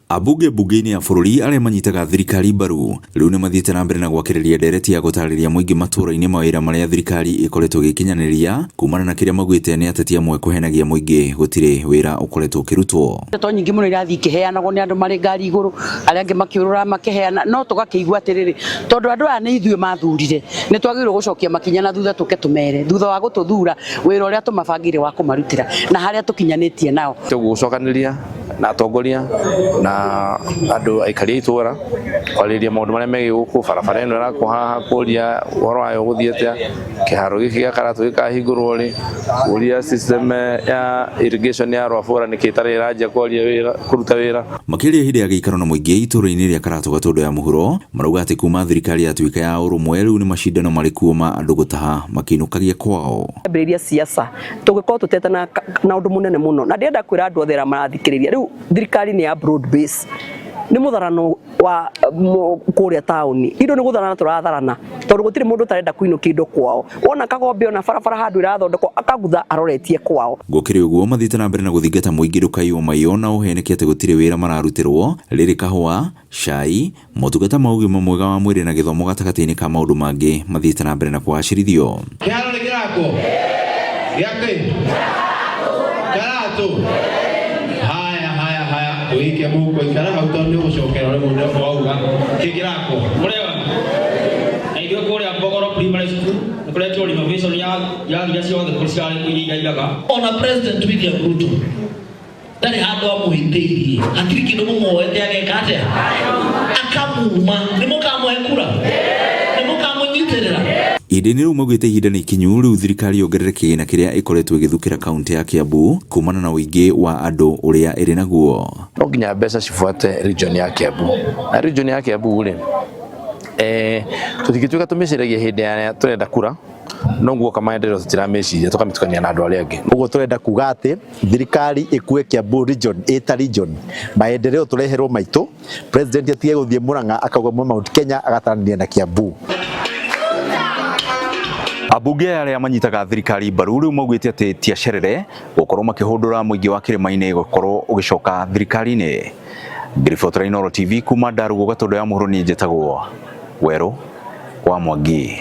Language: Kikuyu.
Ambunge mbunge-inĩ ya bũrũri arĩa manyitaga thirikari mbaru rĩu nĩ mathiĩte na mbere na gwakĩrĩria ndereti ya gũtarĩria mũingĩ matũũra-inĩ mawĩra marĩa thirikari ĩkoretwo ĩgĩkinyanĩria kumana na kĩrĩa maugĩte nĩ ateti amwe kũhenagia mũingĩ gũtirĩ wĩra ũkoretwo ũkĩrutwo. Ndeto nyingĩ mũno irathiĩ ikĩheanagwo nĩ andũ marĩ ngari igũrũ, arĩa angĩ makĩũrũra makĩheana, no tũgakĩigua atĩrĩrĩ, tondũ andũ aya nĩ ithuĩ mathurire, nĩ twagĩrĩirwo gũcokia makinya na thutha tũke tũmere thutha wa gũtũthura wĩra ũrĩa tũmabangĩire wa kũmarutĩra na harĩa tũkinyanĩtie nao. Tũgũcokanĩria na atongoria na andũ aikari a itũra kwarĩrĩria maũndũ marĩa megiĩ gũkũ, barabara ĩno ĩrakwo haha, kũria ũhoro wayo ũgũthiĩ atĩa, kĩharo gĩkĩ gĩa Karatũ gĩkahingũrwo rĩ, kũria system ya irrigation ya Rwabũra nĩkĩ ĩtarĩ ĩranjia kwaria wĩra, kũruta wĩra. Makĩria hĩndĩ ya gĩikaro na mũingĩ itũũra-inĩ rĩa Karatũ Gatũndũ ya mũhuro, marauga atĩ kuma thirikari yatuĩka ya ũrũmwe rĩu nĩ macindano marĩ kuo ma andũ gũtaha makĩinũkagia kwao. Ambĩrĩria siasa tũngĩkorwo tũtete na na ũndũ mũnene mũno na ndĩrenda kwĩra andũ othe arĩa marathikĩrĩria rĩu thirikari nĩ ya broad base nĩ mũtharano wa kũrĩa taũni indo nĩ gũtharana tũratharana tondũ gũtirĩ mũndũ ũtarenda kũinũkia indo kwao wona kagombe ona barabara handũ ĩrathondekwo akagutha aroretie kwao. Gũkĩrĩ ũguo mathiĩte na mbere na gũthingata mũingĩ ndũkaiywo maiywo na ũheneke atĩ gũtirĩ wĩra mararutĩrwo, rĩrĩ kahũa, cai, motungata ma ũgima mwega wa mwĩrĩ na gĩthomo gatagatĩ-inĩ ka maũndũ mangĩ mathiĩte na mbere na kũgacĩrithio. Kĩharo nĩ kĩrakwo? Gĩa kĩ? Karatũ? Haya, haya, haya, ũike mũhuko, ikara hau tondũ nĩ ũgũcokera ũrĩa mũndũ wauga. Kĩ kĩrakwo? Mũrĩega? Na ithuĩ kũrĩa Mbogoro Primary School nĩ kũrekirwo renovation ya irathi iria ciothe cirarĩ kũu iria irairaga. Ona President William Ruto ndarĩ handũ amũhĩtĩirie, hatirĩ kĩndũ mũmuoete ageka atĩa, akamuma. Nĩ mũkamũhe kura? Nĩ mũkamũnyitĩrĩra? Ihinda-inĩ rĩu maugĩte ihinda nĩ ikinyu rĩu thirikari yongerere kĩgĩna kĩrĩa ĩkoretwo ĩgĩthukĩra kaunti ya Kiambu kumana na ũingĩ wa andũ ũrĩa ĩrĩ naguo. No nginya mbeca cibuate region ya Kiambu. Na region ya Kiambu rĩ, eh, tũtingĩtuĩka tũmĩciragia hĩndĩ ya tũrenda kura, no guoka maendeleo tũtiramĩciria tũkamĩtukania na andũ arĩa angĩ. Ũguo tũrenda kuga atĩ thirikari ĩkue Kiambu region ĩta region, maendeleo tũreherwo maitũ, president atige gũthiĩ Murang'a akauga Mount Kenya agataranĩria na Kiambu. Ambunge arĩa manyitaga thirikari mbaru rĩu maugĩte atĩ ti acerere gũkorwo makĩhũndũra mũingĩ wa kĩrĩma-inĩ gũkorwo ũgĩcoka thirikari-inĩ. Ngĩribotera Inooro TV kuma Ndarugu Gatũndũ ya mũhuro, niĩ njĩtagwo Werũ wa Mwangi.